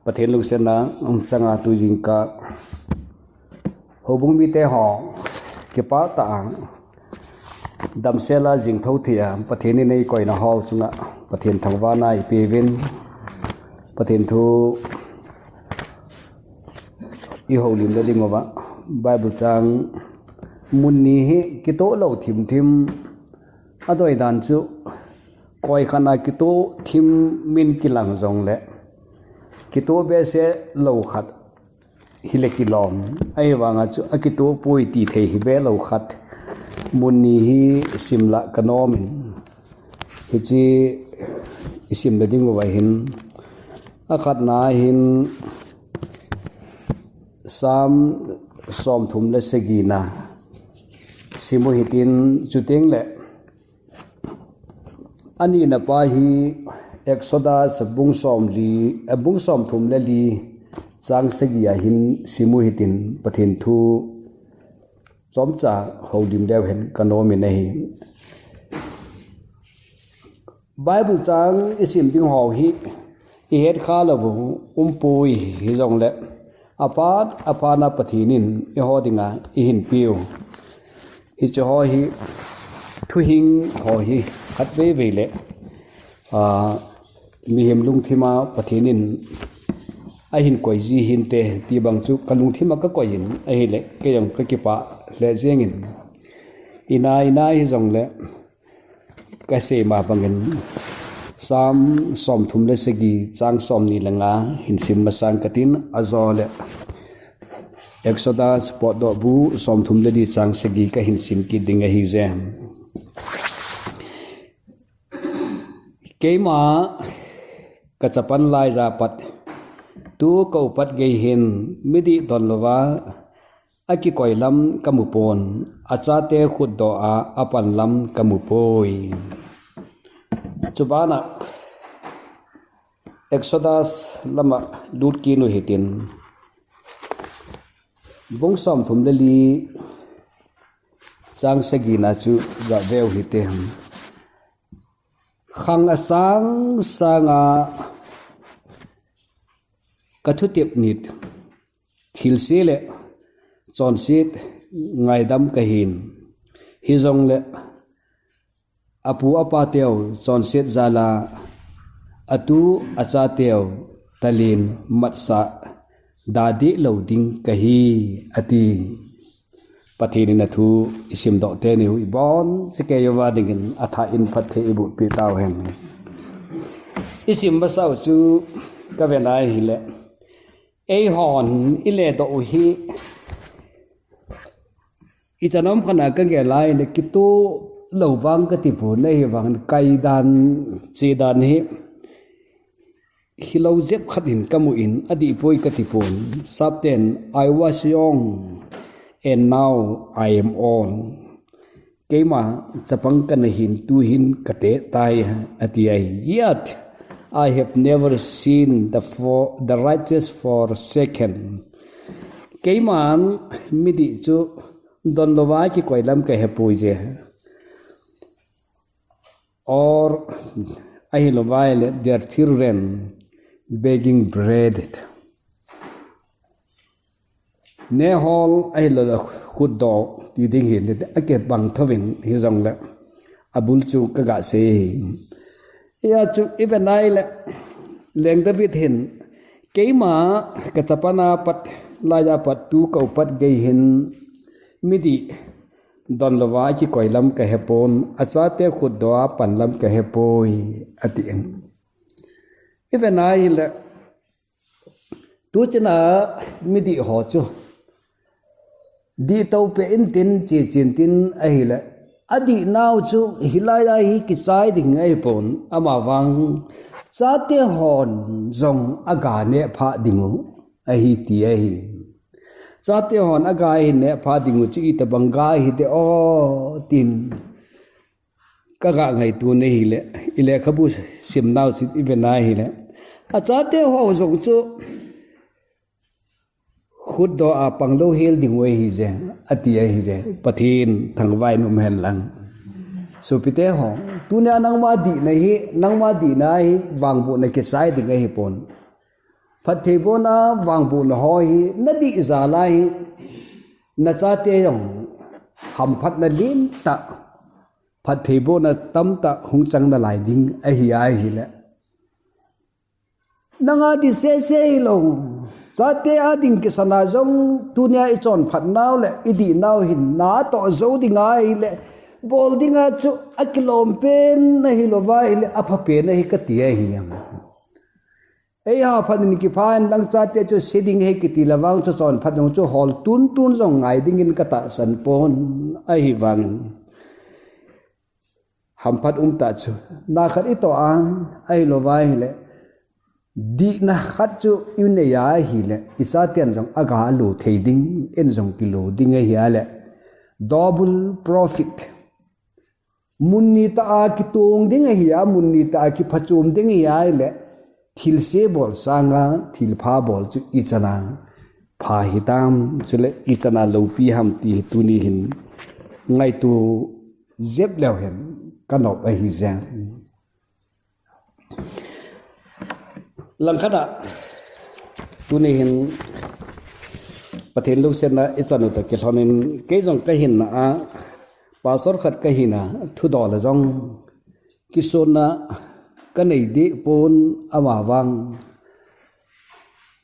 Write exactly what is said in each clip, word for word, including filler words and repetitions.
Pathen lungsetna changa tu jingkah houbung mite ho kipah tah a damsel a jing thou thei a Pathen in eikoina ho chunga Pathen thangvahna ipeuvin, Pathen thu ihoulim le ding uva Bible chang mun ni hi kitoh lou thim thim, adei dan chu koi khat a kitoh thim min kilang jongle kitoh behseh lou khat hile kilom. Ahivanga chu akitoh poi ti thei hi be lou khat mun ni hi sim la kanom in, hiche isim le ding uva hin, akhatna hin Psalm somthum le sagina sim u hitin, chuteng le anina pa hi Exodus bung somli, eh, bung somthum le li chang sagi a hin sim u hitin, Pathen thu chomcha houlim leu hen kanom in ahi. Bible chang isim ding ho hi ihet kha lou u umpoi, hijongle aphat aphat a Pathen in eiho dinga eihin peh u. Hiche ho hi thuhing ho hi khatvei vei le, ah, mihem lungthim a Pathen in ahin koi ji hinte ti bang chu kalungthim a kakoi in ahile, kei jong kakipah lheh jeng in. Ina ina hijongle kasei ma bangin Psalm somthum le sagi chang somni le nga hin sim masang katin, ajo le Exodus potdoh bu somthum le li chang sagi kahin sim kit ding ahije. Keima kachapan laija pat tu kaupat gei hin midih don louva akikoi lam kamu pon, achate khutdoh a apan lam kamu poi. Chubana Exodus lama lut kit u hitin, bung somthum le li chang sagina chu gave u hite. Khang asang sanga kathutep nit thilse le chonset ngaidam kahin, hijongle apu apateu chonset jal a atu achateu talen matsah dadeh lou ding kahi, ati. Pathen in athu isimdoh teni u ibonchauva dingin athah in phatthei eiboh peh tauhen. Isim masau chu kaven a ahile, eihon iledoh u hi ichan um khat a kagel a ahile kitoh lou vang katipon, ahivang kaidan chedan hi hilou jep khat in kamu in adihpoi katipon. Sapten, I was young and now I am old. Keima chapang kana hin tuhin kateh tai, ati ahi. Yet I have never seen the for, the righteous forsaken. Keiman midih chu don louva kikoi lam kahepoi je. Or ahilouva ahile their children begging bread. Nehol ahilou le khutdoh ti ding hi akibang thouvin hijongle abul chu kaga sei. Hia chu iven a ahile Leng David hin keima kachapan a pat laija pat tu kaupat gei hin midih don louva kikoi lam kahepon, achate khutdoh a pan lam kahepoi, ati in. Iven a ahile tuchana midih ho chu dihtou peh intin, chechen tin ahile, adihnau chu hilai a hi kichai ding ahipon, amavang chate hon jong aga nehphah dingu ahi ti ahi. Chate hon aga hin nehphah dingu chu itobang ga hite o, tin kaga ngaito na ahile, ilekhabu simnau chu iven a ahile, achate ho jong chu khutdoh a panglou hel dingu ahije, ati ahije. Pathen thangvah in umhen lang. Sopite ho, tunia nangma dihna hi, nangma dihna hi vangbohna kichai ding ahipon. phattheibohna vangbohna ho hi nadih jal a hi, nachate jong hamphatna lentah, phattheibohna tamtah hung chang nalai ding ahi ahile, nanga dih sese hilou, chate a ding kisana jong tunia ichonphat nau le idih nau hin natoh jou ding ahile, bol dinga chu akilom pen ahilouva ahile apha pen ahi kati ahi. Eiha phat in kipha in lang chate chu se ding ahi kiti le vang chu chonphat jong chu hol tuntun jong ngai dingin katahsan pon, ahivangin hamphat umtah chu na khat itoh a, ahilouva ahile, dihna khat chu inei ahile, ichaten jong aga lo thei ding, in jong kilo ding ahi ale, double profit. Mun nitah a kitong ding ahi a, mun nitah a kiphachom ding ahi ahile, thilse bol sanga thilpha bol chu ichan a pha hitam, chule ichan a loupi ham ti hi tuni hin ngaito jep leu hen kanop ahi jeng. Langkhat a tuni hin Pathen lousetna ichan u toh kilhonin, kei jong kahinna a pastor khat kahina thudol a jong kisonna kanei deh pon, amavang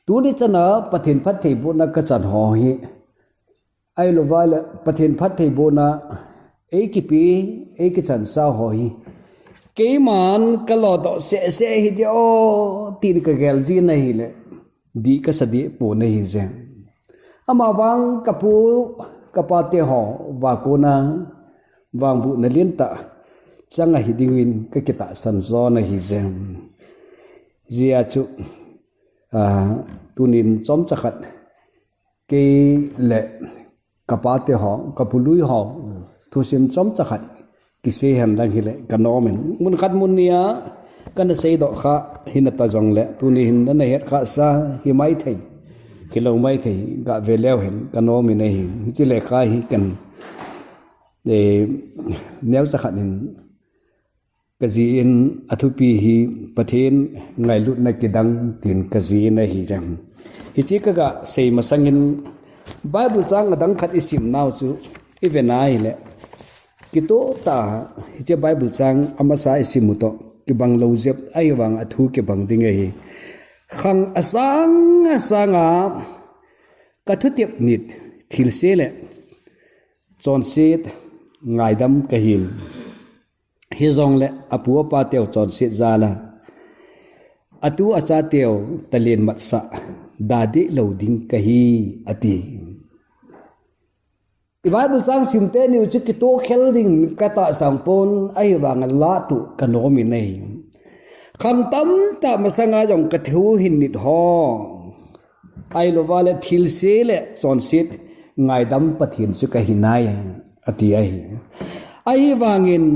tuni chan a Pathen phattheibohna kachan ho hi, ahilouva le Pathen phattheibohna eikipe, eikichansa ho hi keiman kalodoh sese hiding o tin kagel jin ahile, dih kasa deh pon ahi jeng. Amavang kapu kapate ho va kona vangbohna lentah chang ahi dingin kakitahsan jon ahi jeng. Jia chu, a, tunin chomcha khat kei le kapate ho, kapului ho thusim chomcha khat kisei hen lang hile kanom in. Mun khat mun ni a kana seidoh kha hinata jongle, tuni hin nana het khasa himaithei, hilou maithei, gave leu hen kanom in ahi. Hiche lekha hi kan, eh, neocha khat in kajih in, athupi hi Pathen ngailutna kidang tin kajih in ahi jeng. Hiche kaga sei masangin Bible chang adang khat isim nau chu ive na hile, kitoh tah a hiche Bible chang amasa isim u toh kibang lou jep ahivang athu kibang ding ahi. Khang asang asang a kathutep nit thilse le chonset ngaidam kahil. Hijongle apu apateu chonset jal a atu achateu talen matsah da deh lou ding kahi, ati. I Bible chang sim teni u chu kitoh khel ding katahsan pon, ahivang alah tuh kanom in ahi. Khang tamtah masanga jong kathu hin nit ho, ahilouva le thilse le chonset ngaidam Pathen chu kahi nai, ati ahi. Ahivangin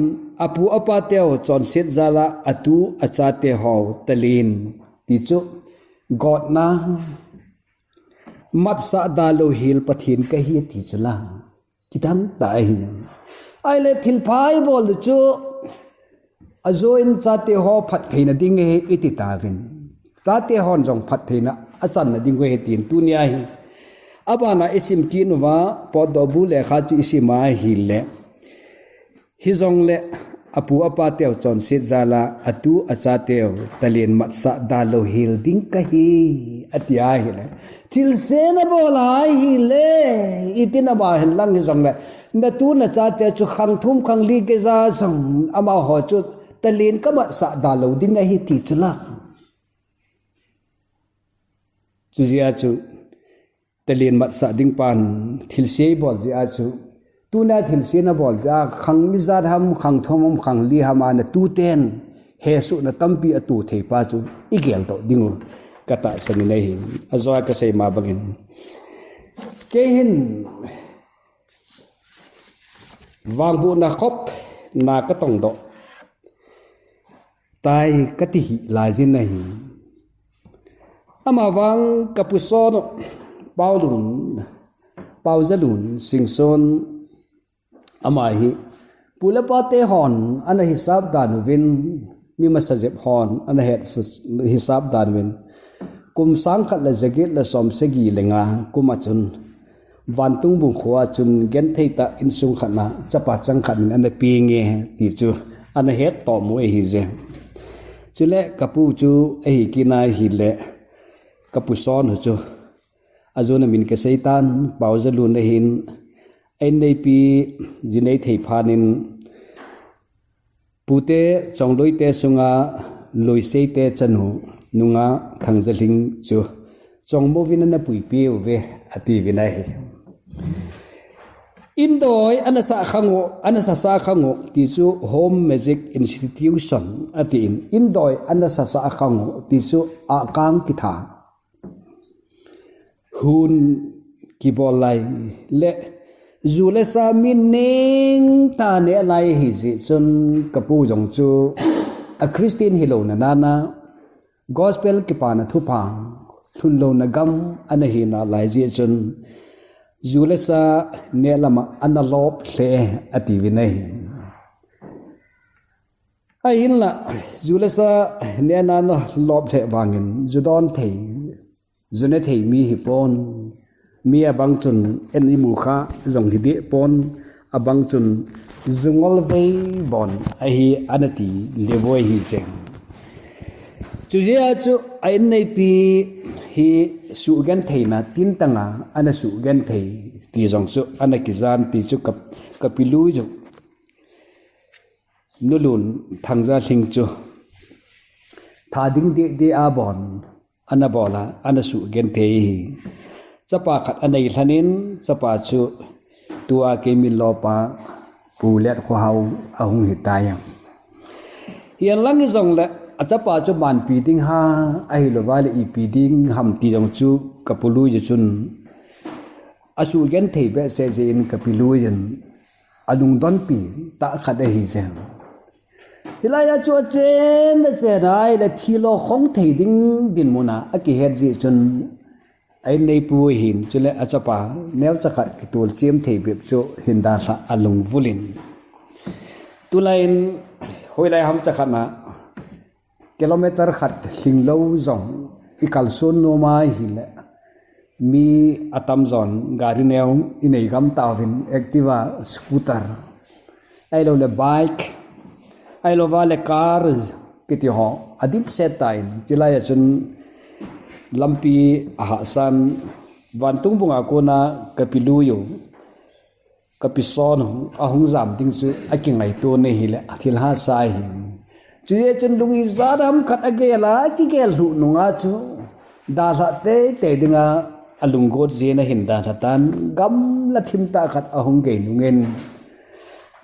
apu apateu chonset jal a atu achate ho talen ti chu gotna, matsah da lou hel Pathen kahi ati chu la, kidang tah ahi. Ahile thilpha ibol u chu ajo in chate ho phattheina ding ahi iti tauvin, chate hon jong phattheina achanna ding ahi tin tunia hi abana isim kit uva, Potdohbu lekha chu isim a ahile, hijongle apu apateu chonset jal a atu achateu talen matsah da lou hel ding kahi, ati ahile, thilse nabol ahile, itin ama hin lang hijongle, natu nachate chu khang thum khang li geija jong amaho chu talen kamatsah da lou ding ahi ti chu la. Chujeh a chu talen matsah ding pan thilse ibol jeh a chu, tuna thilse nabol jeh a khang ijat ham, khang thum ham, khang li ham a natuten hesohna tampi ato thei pa chu igel doh ding u katahsan in ahi. Ajo a kasei ma bangin, kei hin vangbohna khop na katong doh tai kati hih laijin ahi. Amavang kapu son u, Paulun, Paujalun Singson, ama hi pu le pate hon ana hisap dan uvin, mi masa jep hon ana het sa-, hisap dan uvin, kum sang khat le jaget le som sagi le nga kum a chun, Vantungbung kho a chun genthei tah insung khat na chapa chang khat in ana peng e ti chu ana het toh mu ahi je. Chule ka pu chu ahi kit na hile, ka pu son hu chu, a jona min ka sei tan, Paojalun ahin, a inneipi ji nei thei phat in, Pute Chongloi te sunga Loisei te chanu nunga Thangjalhing chu Chongmo vin ana puipi uve, ati vin ahi. Indoi ana sa khang u, ana sa sa khang u ti chu Home Magic Institution ati in, indoi ana sa sa khang u ti chu a kang kitha. Hun kibol lai le ju le sa mi neng tah neh lai ahi jeh chun ka pu jong chu a Christian hilou na nana gospel kipana thupha lhun louna gam ana hi nalai jeh chun ju le sa neh lama ana lop lheh ati vin ahi. Ahinla, ju le sa nehna ana lop lheh vangin, ju don thei, ju ne thei mi hi pon, mi abang chun en imu kha jong hi deh pon, abang chun ju ngol vei bon ahi ana ti le voi hi jeng. Chujeh a chu a inneipi hi suhgentheina tintanga ana suhgenthei ti jong chu ana kijan ti chu ka, ka pi lui jong. Nulun Thangjalhing chu tha ding deh deh a bon ana bol a, ana suhgenthei hi. Chapa khat anei lhon in, chapa chu tua kei min lopa Pu Letkhohao ahung hi tai. Hihen lang hi jongle, a chapa chu manpi ding ham, ahilouva le ipi ding ham ti jong chu ka pu lui jeh chun, a suhgenthei behseh jeh in ka pi lui jeh in, a lungdonpi tah khat ahi jeng. Hilai a chu a chen le chen a ahile thilo khong thei ding dinmun a, a kihet jeh chun a inneipu hin, chule a chapa neocha khat kitol chem thei bep chu hin dalhah a lungvul in. Tulai in hoilai ham cha khat na kilometer khat lhinglou jong i kalson nom a ahile, mi atam jon gari neo i nei gam tauvin, Activa, scooter, ahilou le bike, ahilouva le car kiti ho adimset tan, chulai a chun lampi ahahsan, Vantungbung a kona ka pi lui u, ka pi son u ahung jam ding chu a kingaito na hile, a thil hahsa ahi. Chujeh chun lung ijat ham khat a gel a, a kigel lhuh nunga chu dalhah teitei dinga a lunggot jeh in ahin dalha tan, gamla thim tah khat ahung gei nungin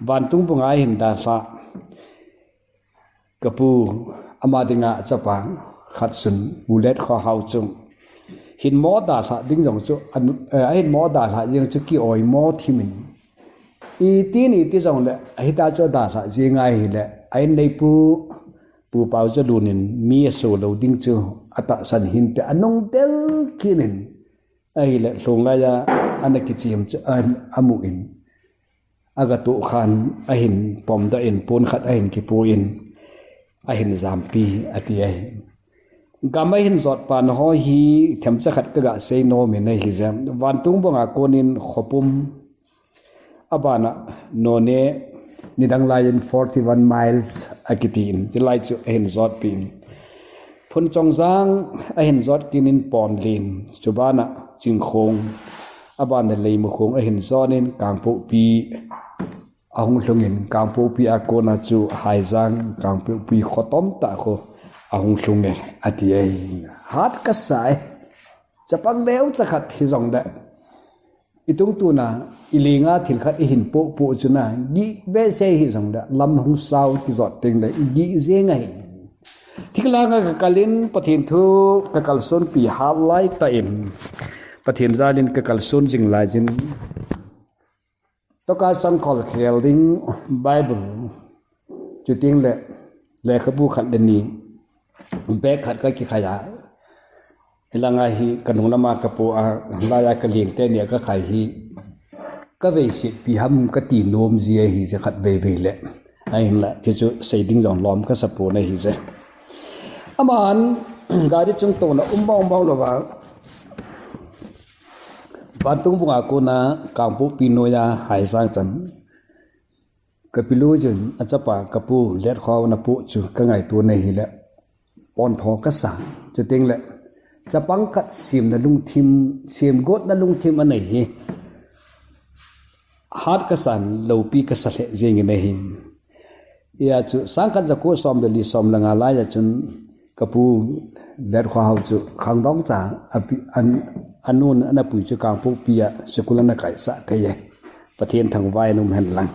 Vantungbung a ahin dalhah. Ka pu ama dinga a chapa khat chun Pu Letkhohao chu hin mo dalhah ding jong chu, a nu-, eh, ahin mo dalhah jeng chu ki-oimo thim in. Iti ni ti jongle, ahita chu adalhah jeng ahile, a inneipu, Pu Paojalun in mi aso lou ding chu atahsan hinte anung del kit in. Ahile, lhunglai a ana kichem chu a, amu in. Aga toh khan ahin pomdoh in, pon khat ahin kipu in, ahin jampi ati ahi. Gam ahin jot pan ho hi themcha khat ka ga sei nom in ahi jeng. Vantungbung a konin khopum abana Noney nidang laiyin forty-one miles akiti in, chulai chu ahin jotpi in. Phunchongjang ahin jot kit in Ponlin, chubana Chingkhong, abana Leimakhong ahin jot in Kangpokpi ahung lhung in, Kangpokpi a kona chu Haijang, Kangpokpi khotom tah kho ahung lhung e, ati e. Hat kasa e. Chapang neocha khat hijongle, itungtuna ilinga thil khat ihin pohpoh chuna, gih behseh hijongle, lam hung sao kijot tengle, gih jeng ahi. Thinglang a kakal in Pathen thu kakalsonpi hat laitah in, Pathen jal in kakalson jing laiyin, Toka sangkhol khel ding Bible, chutengle lekhabu khat le ni, bag khat kakikhai a. Hilanga hi kanung lama kapo a, laiya kaleng teni a kakhai hi, kaveisetpi ham kati nom ji ahije khatvei vei le. Ahinla, chuchu sei ding jong lom kasa pon ahije. Aman, Gari chung tona um bang bang lova, vantung bunga kona Kangpokpi noiya haisang chan kapilu chun achapa kapu Letkhohao napu chu kangaito nei hile, pontho kasa. Chuteng le chapang khat semna lungthim, semgotna lungthim anei hi hat kasan, loupi kasa lheh jengin ahi. Hia chu sangkhat jako som le li som le nga laiya chun kapu Letkhohao chu khangdong cha api, an, anun anapui chu Kangpokpi a sikul ana kaisah thei e. Pathen thangvah in um hen lang.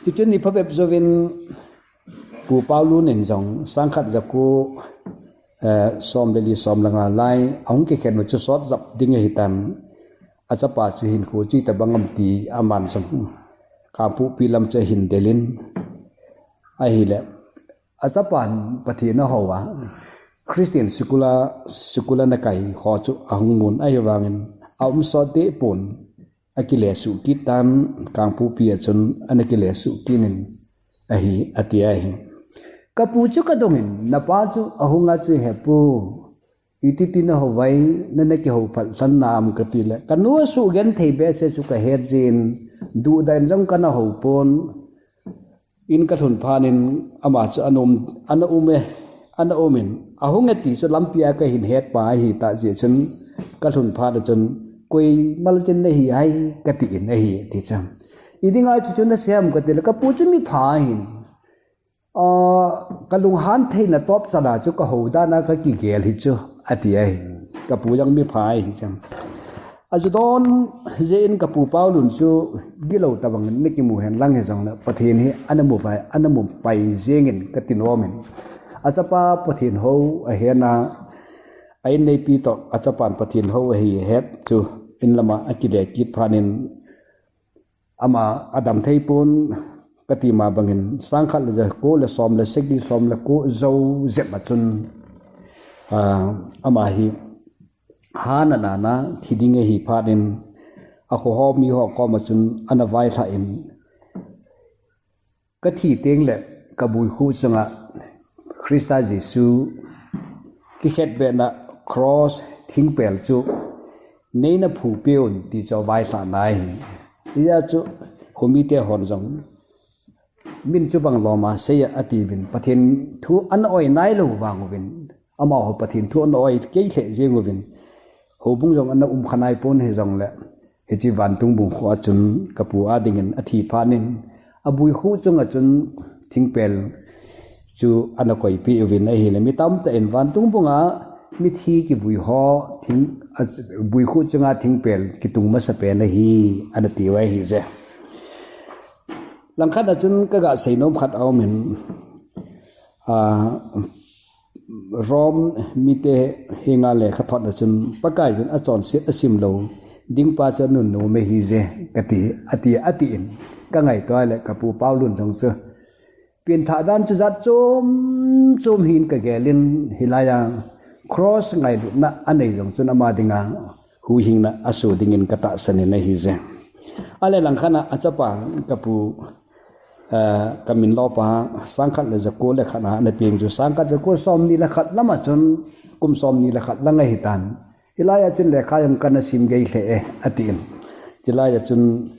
Chuchun ni phabep jouvin Pu Paolun in jong sangkhat jako, eh, som le li som le nga lai ahung kikhen u chu sot jap ding ahitan, achapa chu hinkho chu itobang ham ti aman jong Kangpokpi lam chu ahin delin ahile, achapan Pathen ahou a Christian sikul a, sikul ana kai ho chu ahung mun ahivangin aum sot deh pon, akile suh kit tan, Kangpokpi a chun ana kile suh kit in ahi, ati ahi. Kapu chu kadongin, napa chu ahunga chu, He pu, iti tina houvai, nana kihou phat lhan nam, kati le, kanu asuh genthei behseh chu kahet jin, duhdan jong kana hou pon, in kalhun phat in ama chu ana um, ana um e, ana um in, ahung e ti chu lampi a kahin het pa ahitah jeh chun kalhun phat a chun, Koima chin nahi ham? kati in ahi, ti chu. Idinga chuchu nasei ham? kati le, Kapu chu mipha ahin, ah, kalunghan theina topchan a chu kahou dan a kakigel hi chu, ati ahi. Kapu jong mipha ahi chu. Achu don jeh in kapu Paolun chu gilou tobang in ana kimu hen lang hijongle Pathen hi ana mu pai, ana mu pai jengin kati nom in. Achapa Pathen hou ahi na, a inneipi toh achapan Pathen hou ahi ahet chu in lam a akile kit phat in ama adam thei pon kati ma bangin sangkhat le jako le som le sagi som le ko jou jep a chun, ah, ama hi ha na na na thi ding ahi phat in akhoho miho koma chun ana vailhah in, Kathi teng le kabuikhuh chunga Christa Jesu kikhetbehna cross thingpel chu neina phu peuvin ti chu vailhah nai. Hijeh chun khomite hon jong min chu bang lom a sei a atiuvin, Pathen thu ana oi nailou vang uvin, amaho Pathen thu ana oi kei lheh jeng uvin, houbung jong ana um kha nai pon hijongle, hiche vantung bung khu a chun kapu a dingin athi phat in, abuikhuh chunga chun thingpel chu ana koipeh uvin ahile, mi tamtah in vantung bunga mithi kivui ho thing, a, buikhuh chunga thingpel kitung masapen ahi, ana tiu ahije. Langkhat a chun kaga seinom khat aumin, a, Rome mite henga lekhathot a chun, Pakaiyin achonset asimlou dingpa chu anunnom ahije, kati, ati, atin, kangaito le kapu Paolun jong chu, penthah dan chu jat chom chom hin kagelin, hilaiya cross ngailutna anei jong chun ama dinga huhhingna aso dingin katahsan in ahije. Ale langkhat a achapa kapu, eh, kamin lopa sangkhat le jako le khat a ana peng chu sangkhat jako somni le khat lama chun kum somni le khat lang ahitan. Hilaiya chun lekha jong kana sim gei lheh e, atin. Chulaiya chun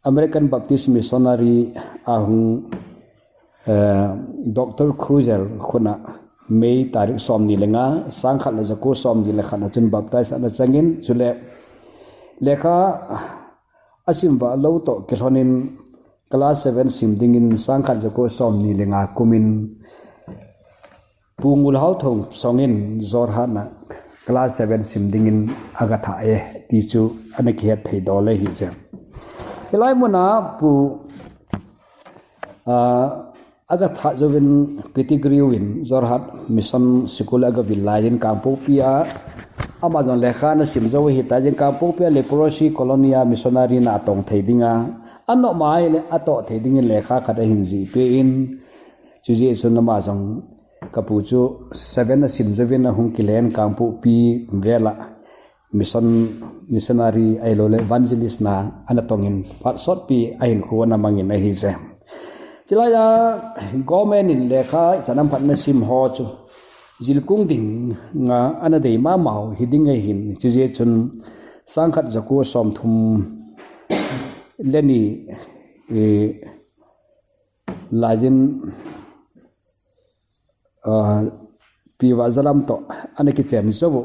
American Baptist Missionary ahung, eh, Doctor Cruiser khut a May tarik somni le nga, sangkhat le jako somni le khat a chun baptize ana changin, chule lekha asim vah lou toh kilhonin class seven sim dingin sangkhat jako somni le nga kumin Pu Ngulhao Thongchong in Jorhat a class seven sim dingin aga thah e, ti chu ana kihet thei dol ahije. Hilai muna Pu, ah, aga thah jouvin Pettigrew in Jorhat Mission School aga vil laiyin Kangpokpi a ama jong lekha ana sim jou ahitan, Kangpokpi a Leprosy Colony a missionary na atong thei dinga, anom ahile atoh thei dingin lekha khat ahin jih peh in, Chujeh chun ama jong kapu chu seven asim jouvin ahung kilen Kangpokpi vel a mission, missionary ahilou le evangelist na ana tongin phat sotpi ahinkho ana mangin ahije. Chulaiya government in lekha ichan ham khat ana sim ho chu jilkung ding nga ana dei mama u hi ding ahin, chujeh chun sangkhat jako somthum le ni, eh, lajin, ah, Pi Vazalam toh ana kichen jou u.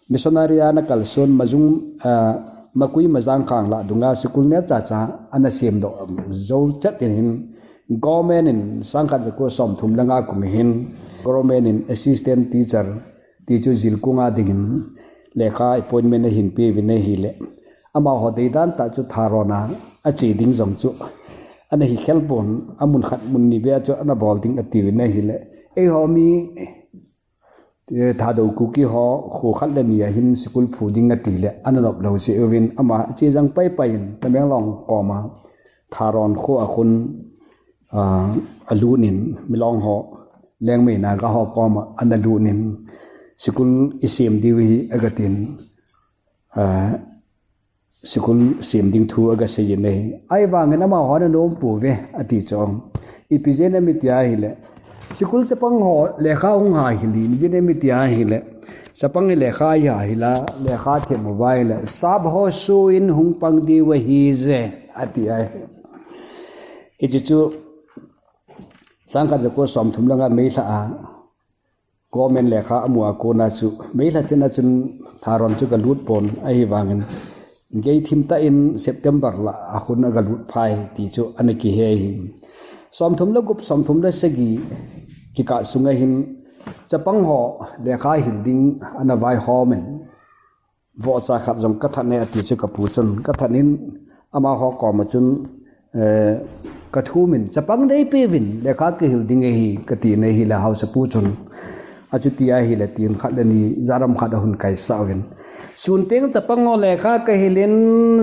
Missionary a ana kalson majung, ah, makui majang khang lah dunga sikul neo chacha ana semdoh jou chet in hin, government in sangkhat jako somthum le nga kum hin government in assistant teacher ti chu jilkung a dingin lekha appointment ahin peuvin ahile, amaho deidan tah chu tharon a ache ding jong chu ana hi khel pon, amun khat mun ni beh a chu ana bol ding atiuvin ahile, eiho mi, eh, Thadou Kuki ho kho khat le ni a hin sikul phu ding ati le ana nop lou jeh uvin ama che jang pai pai in Tamenglong koma Tharon kho a khun, ah, alut in Milong ho, Liangmai Naga ho koma ana lut in sikul isem diu hi aga tin, ah, sikul sem ding thu aga seiyin ahi. Ahivangin amaho ana nom pouve ati chu. Ipi jeh ham iti ahile, sikul chapang ho lekha hung hahil in, ijeh inem iti ahile, chapang hi lekha hi hahil a, lekha them uva ahile sap ho su in hung pang diu ahi je ati ahi. Hiche chu sangkhat jako somthum le nga May lha a government lekha amu a kona chu May lha chan a chun Tharon chu aga lut pon, ahivangin gei thim tah in September lha a khun aga lut phai ti chu ana kihe ahi. Somthum le gup, somthum le sagi kikah sunga hin chapang ho lekha hil ding ana vaihom in, vohcha khat jong kathat e ati chu kapu chun kathat in, amaho koma chun, eh, kathum in chapang neipeuvin lekha kihil ding ahi kati in ahile haosapu chun achuti ahile tin khat le ni jaram khat ahung kaisah uvin, sun teng chapang ho lekha kahil in,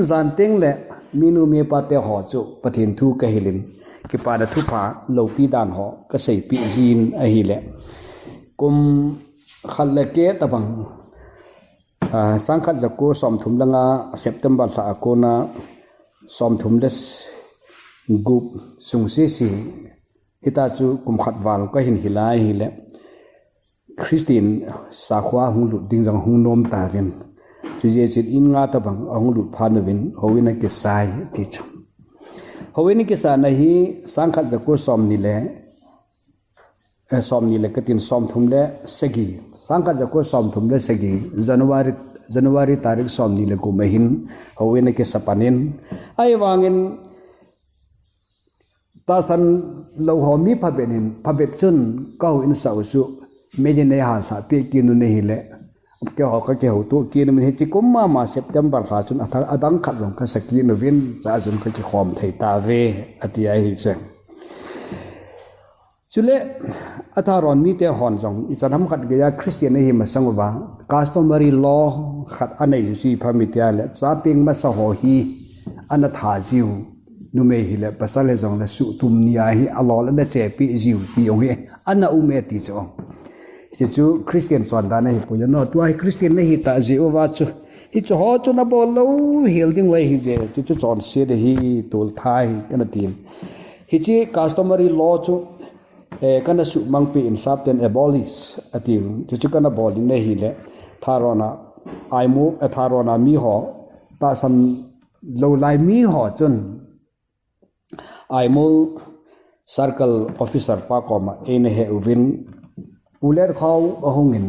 jan teng le minu mipa te ho chu Pathen thu kahil in, kipana thupha loupi dan ho kaseipeh jin ahile, kum khat le keh tabang, ah, sangkhat jako somthum le nga September lha a kona somthum le gup sung sese, hitia chu kum khat val kahin hil a ahile, Christian sakhoa hung lut ding jong hung nom tauvin, chujeh chun in nga tabang ahung lut phat uvin houin akisai ti chu. Houin akisana hi sangkhat jako somni le, eh, somni le katin somthum le sagi, sangkhat jako somthum le sagi, January, January tarik somni le gup a hin houin akisa pan in, ahivangin tahsan lou ho mi phabep in, phabep chun kahouin sah u chu meijin eihal lhah peh kit un ahile, keiho kakihouto kit uvin, hiche kum mama September lha chun atha-, adang khat jong kasa kit uvin, cha chun kakikhom thei tauve ati ahi che. Chule, atharon mite hon jong ichan ham khat geiya Christian ahi masang uva customary law khat anei chu ipi ham iti ahile, chapang masa ho hi ana tha jiu, numei hile pasal hijongle suhtum ni a hi alol ana chepeh jiu ti jong hi ana um e ti chu. Hichu Christian chondan ahipoi, no, tua hi Christian nahi tah jeh uva chu hiche ho chu nabol lou hel ding u ahi je, chuchu chonset ahi, toltha hi kana tin. Hiche customary law chu, eh, kana suhmangpeh in, sapten abolish atiu, chuchu kana bol in ahile, tharon a, aimol, eh, tharon a miho, tahsan lou lai miho chun, aimol circle officer pa koma eina he uvin, Pu Letkhao ahungin,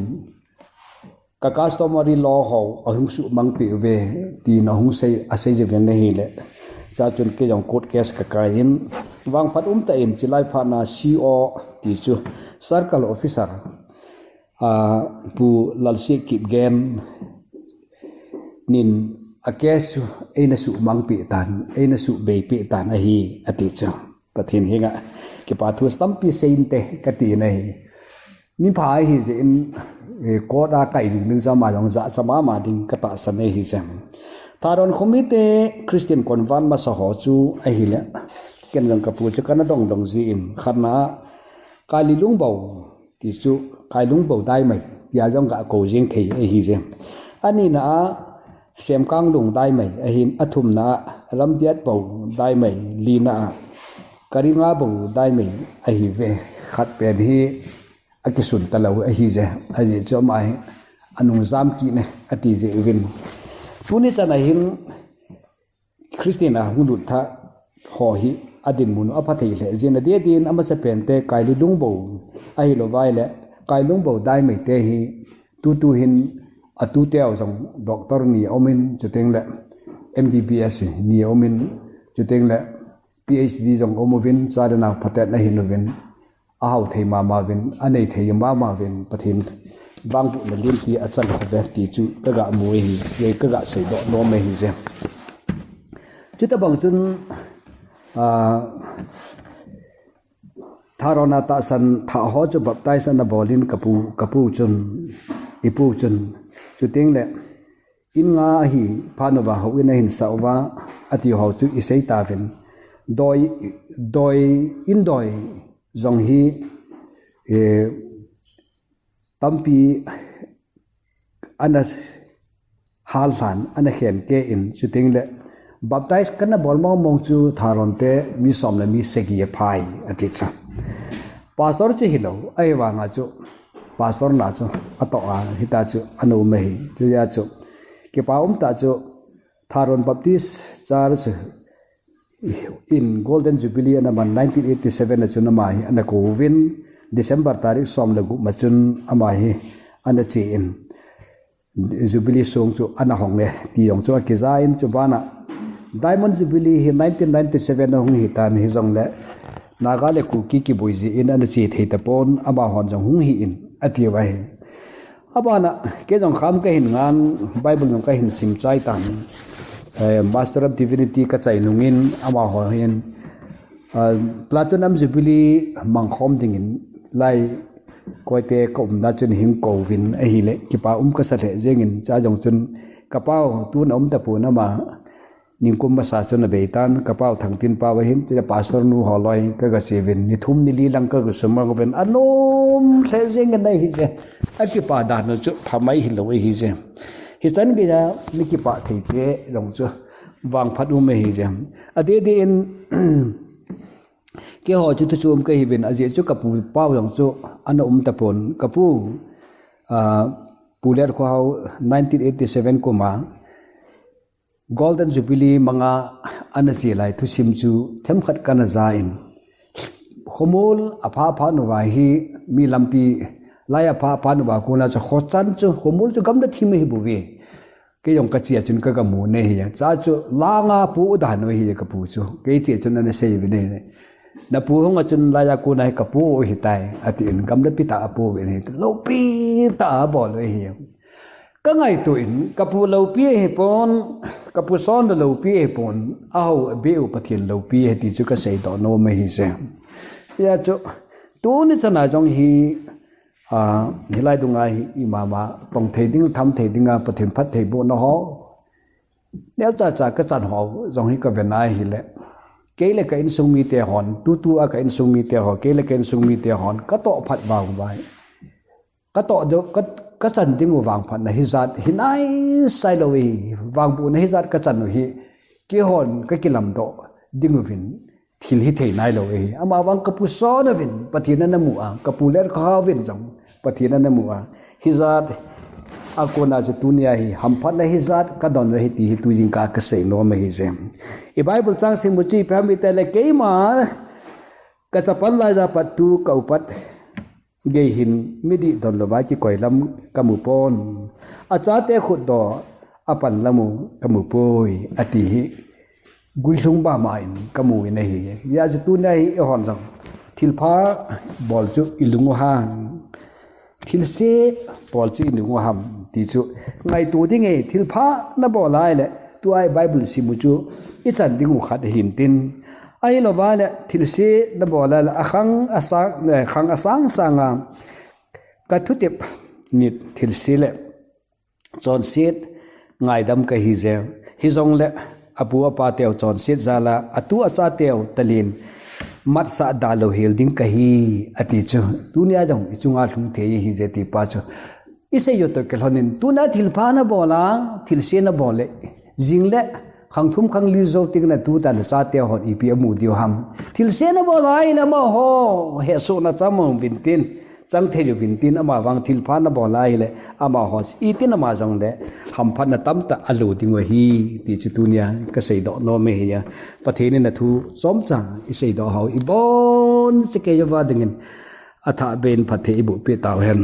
ka customary law ho ahung suhmangpeh uve, tin ahung sei, asei uvin ahile, cha chun kei jong court case kakai in, vangphat umtah in chilai phatna C O ti chu circle officer, ah, Pu Lalsiet Kipgen nin a case chu eina suhmangpeh tan, eina suhbeipeh tan ahi ati chu. Pathen henga kipa thu tampi seinte kati in ahi. Mipha ahijeh in, eh, court a kai jing ding chu ama jong jachat mama ding katahsan ahi che. Tharon khomite Christian convert masa ho chu ahile, ken jong kapu chu kana dongdong jin, khatna a Kailungbou ti chu, Kailungbou Daimai tia jong gakou jeng thei ahi je. Anina a Semkanglung Daimai ahin, athumna a Ramdiatbou Daimai, lina a Karingabou Daimai ahiuve. Khat pen hi akisun talou ahi je, aji chu ama hi anung jam kit ne ati je uvin. Tuni chana hin Christian a hung lut tha ho hi adinmun u apha thei lheh jin, adeh din amasapen te Kaili Lungbou ahilou vai le Kaili Lungbou Daimei te hi tutu hin atu teu jong doctor ni umin, chuteng le M B B S ni umin, chuteng le P H D jong um uvin, cha le nao phaten ahin uvin, ahao thei mama uvin, anei thei mama uvin, Pathen vangbohna limpi achan kha ve ti chu kaga mu ahi, kaga seidoh nom ahi je. Chutabang chun, ah, Tharon a tahsan thah ho chu baptize ana bol in kapu, kapu chun, ipu chun, chuteng le, in nga ahi phat uva houin ahin sah uva, ati ho chu isei tauvin. Doi, doi, in doi jong hi, eh, tampi ana hal lhan, ana khen kei in, chuteng le baptize kana bol mong mong chu Tharon te mi som le mi sagi aphai, ati chu. Pastor chu hilou, ahivanga chu pastor na chu atoh a, hita chu ana um ahi. Chuja chu kipa um tah chu Tharon Baptist Church in Golden Jubilee ana man nineteen eighty-seven a chun ama hi ana kou uvin, December tarik som le gup ma chun ama hi ana che in, Jubilee song chu ana hong e ti jong chu akija in, chubana Diamond Jubilee hi nineteen ninety-seven a hung hitan, hijongle Naga le Kuki kibui jeh in ana che thei tapon, amahon jong hung hi in ati uva ahi. Abana, kei jong kham kahin ngan, Bible jong kahin sim chai tan. Eh, Master of Divinity kachai nungin, amaho hin, ah, Platinum Jubilee mangkhom dingin, lai koite ka umna chun hin kouvin ahile, kipa um kasa lheh jengin, cha jong chun, kapau, tun aum tapon ama, ningkum masa chun abei tan, kapau Thangtinpau ahin, tia pastor nu holoi, kaga che uvin, ni thum ni li lang kaga sumang uvin, anom lheh jengin ahi je. Akipa dan u chu phamai hilou ahi je. Hichan geija mi kipah thei te jong chu vangphat um ahi je. Adeh deh in, keiho chu thu chom kahi uvin, ajeh chu kapu pau jong chu ana um tapon. Kapu, ah, Pu Letkhohao nineteen eighty-seven kum a Golden Jubilee manga ana che lai thusim chu themkhat kana ja in, khomol apha phat uva hi mi lampi lai apha phat uva kona chu khochan chu khomol chu gamla thim ahi bouve. Kei jong kache a chun kaga mu ne hi, cha chu langa pu u dan u hi kapu chu. Kei che chun ana sei uvin ahi. Napu hung a chun laiya kona hi kapu u hitai, atin gamla pi tah a pu uvin ahi. Loupi tah a abol u ahi. Kangaito in, kapu loupi ahipon, kapu son loupi ahipon, ahao abeh u Pathen loupi ahi ti chu kaseidoh nom ahi je. Hijeh chun, tuni chana jong hi, ah, hilai dunga hi imama pang thei ding, tham thei dinga Pathen phattheibohna ho, neocha cha kachan ho jong hi kaven ahile, kei le ka insung mite hon, tutu a ka insung mite ho, kei le ka insung mite hon, katoh phat vang uva hi, katoh deu, ka, kachan ding u vangphatna hijat hi naisai lou ahi, vangbohna hijat kachan u hi, keihon kakilamdoh ding uvin thil hithei nailou ahi. Amavang kapu son uvin Pathen ana mu a, kapu Letkhohao uvin jong Pathen ana mu a, hijat a kona chu tunia hi hamphatna hijat kadon u ahi ti hi tujingkah kasei nom ahi je. I Bible chang sim u chu ipi ham itile, keima kachapang laiya pat tu ka upat gei hin midih don louva kikoi lam kamu pon. Achate khutdoh apan lam u kamu poi, ati hi guilhung bama in kamu in ahi. Hijeh chun tunia hi eihon jong thilpha bol chu ilung u ham, thilse bol chu ilung u ham ti chu ngaito ding ahi. Thilpha nabol ahile tua i Bible sim u chu ichan ding u khat ahin tin, ahilouva le thilse nabol ahile akhang asang, eh, khang asang sanga kathutep nit thilse le chonset ngaidam kahi je. Hijongle apu apa teu chonset jal a atu acha teu talin matsah dalou hel ding kahi, ati chu. Tunia jong ichunga lhung thei ahije ti pa chu isei u toh kilhonin, tuna thilpha nabol a, thilse nabol le, jingle khang thum khang li jou teng natu tah le chate hon ipi amu diu ham. Thilse nabol ahile amaho hesohna cham uvin tin, chang thei uvin tin ama vang thilpha nabol a ahile, amaho itin ama jongle hamphatna tamtah alo ding u ahi, ti chu tunia kaseidoh nom e hiya. Pathen in athu chomcha iseidoh hou ibon chekei uva dingin athahbeh in phatthei eiboh peh tauhen.